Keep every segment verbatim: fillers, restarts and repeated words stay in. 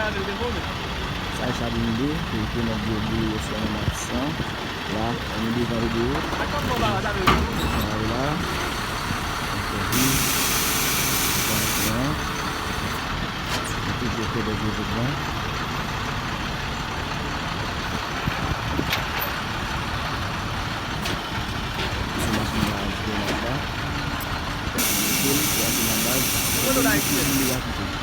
Sa e sa blende, ki te nan gwo bouyi yè swa nan Matisan. La, nou devan Rodeo. Sa e la. Ankò vi. Sa e la. Toujou fè dèz minit la. Se machin la, se machin la. Machin la, se machin la.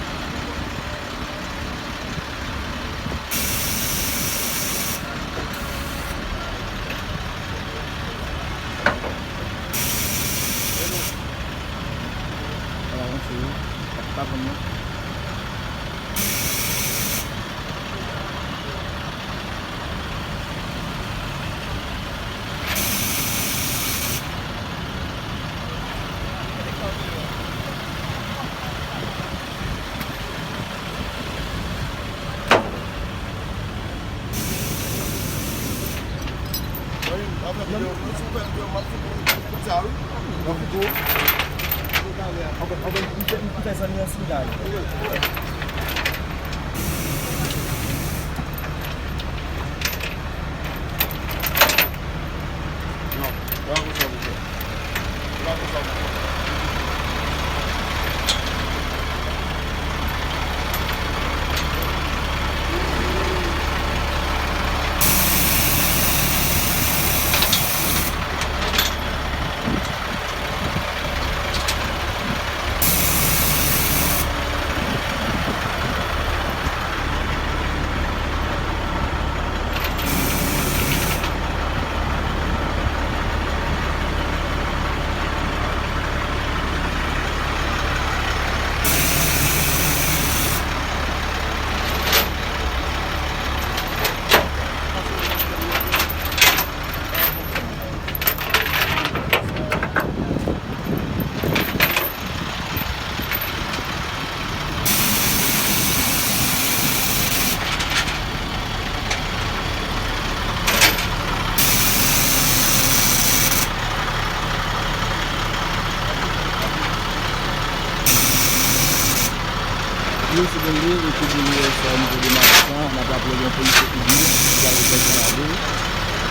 Yo, se blende, yo te blende yè swa o nivo de Matisan, n ap raple gen yon polisye ki vini, ki al fè gade.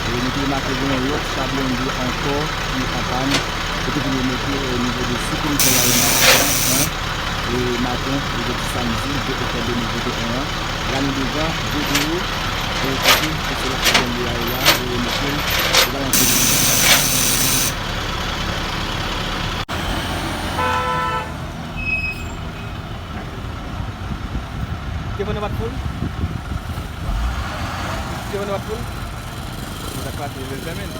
E nou te remake gen yon lòt char blende ankò ki an pàn, yo te vin remete o nivo de sou komisarya Matisan, e maten, jodi samdi, de oktòb de mil venteyen an. La nou devan Rodeo, e kote, kote la char blende a ye la, yo remete l, yo ba l antre. Devan nan bat foul. Devan nan bat foul. Sa k pase, lè l fèmen.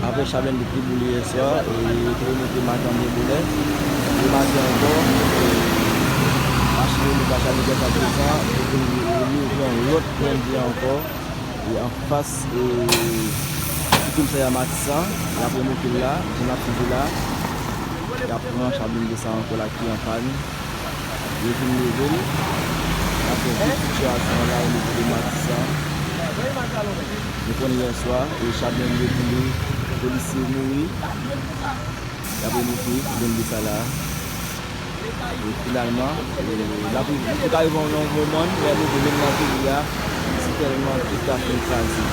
Apre Chablende te boule yè swa, e te remete maten byen bonè. E maten ankò, e machin yo nou pa chaje kè sa prezan, e pou nou ouvri yon lòt Blende ankò. E anfas, e, ti komisarya Matisan, y ap remoke l la, jan n ap swiv la. Y ap pran Chablende sa ankò la ki an pàn. Yo fin leve l. N ap wè tout sitiyasyon an la onivo de Matisan. Nou konn yè swa, e Chablende boule, polisye mouri. Y ap remoke Blende sa la. E finalman, e, n ap, nou ka rive nan yon moman, lè nou vin nan peyi a, se tèlman tout ka fin kraze.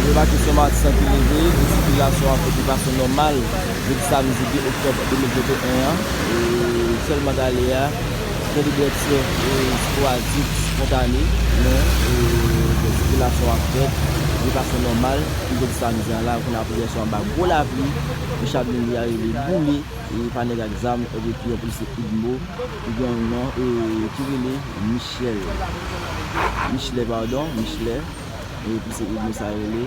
Yo pa kesyon Matisan ki leve, e sikilasyon an fèt de fason nòmal depi samdi de oktòb de mil venteyen an. E sèlman talè a, tande dwèt sè, e, sporadik, spontane, men, e, sikilasyon ap fèt de fason nòmal. Jodi samdi an la, kounye a, popilasyon an anba gwo lapli, e Chablende a rele boule, e pa nèg ak zam, epi yon polisye UDMO, ki gen yon non, e, ki rele Michel. Michelè, padon, Michelè. E polisye UDMO sa rele,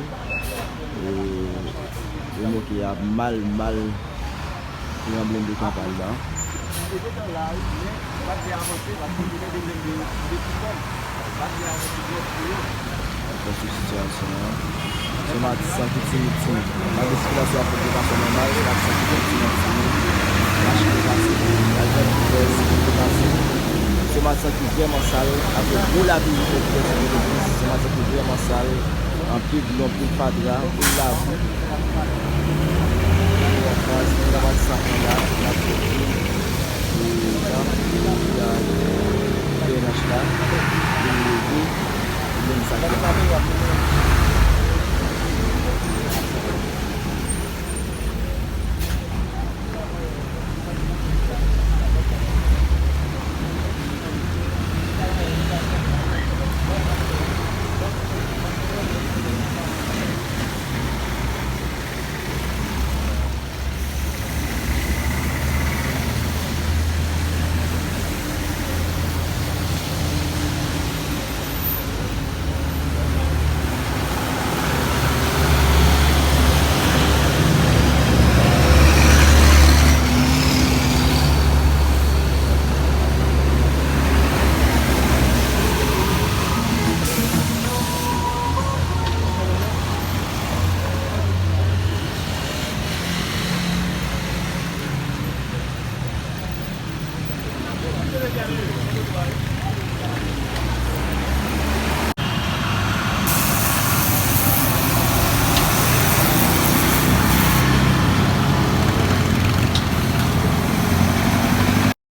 e, remòke a mal, mal, pou yon blende kanpay la. Anfas sou sitiyasyon an. Se Matisan ki tini tini. Malgre sikilasyon ap fèt de fason nòmal, se Matisan ki tini tini. Machin yo pase, al jwenn kouvè, si yo pase. Se Matisan ki vrèman sal, apre gwo lapli ki fèt yè sou Pòtoprens. Se Matisan ki vrèman sal, anpil dlo, anpil fatra, anpil labou. Anfas, se Matisan ki la, n ap fè, e, nan, e, e, P N H la, pou nou leve, e menm sa ki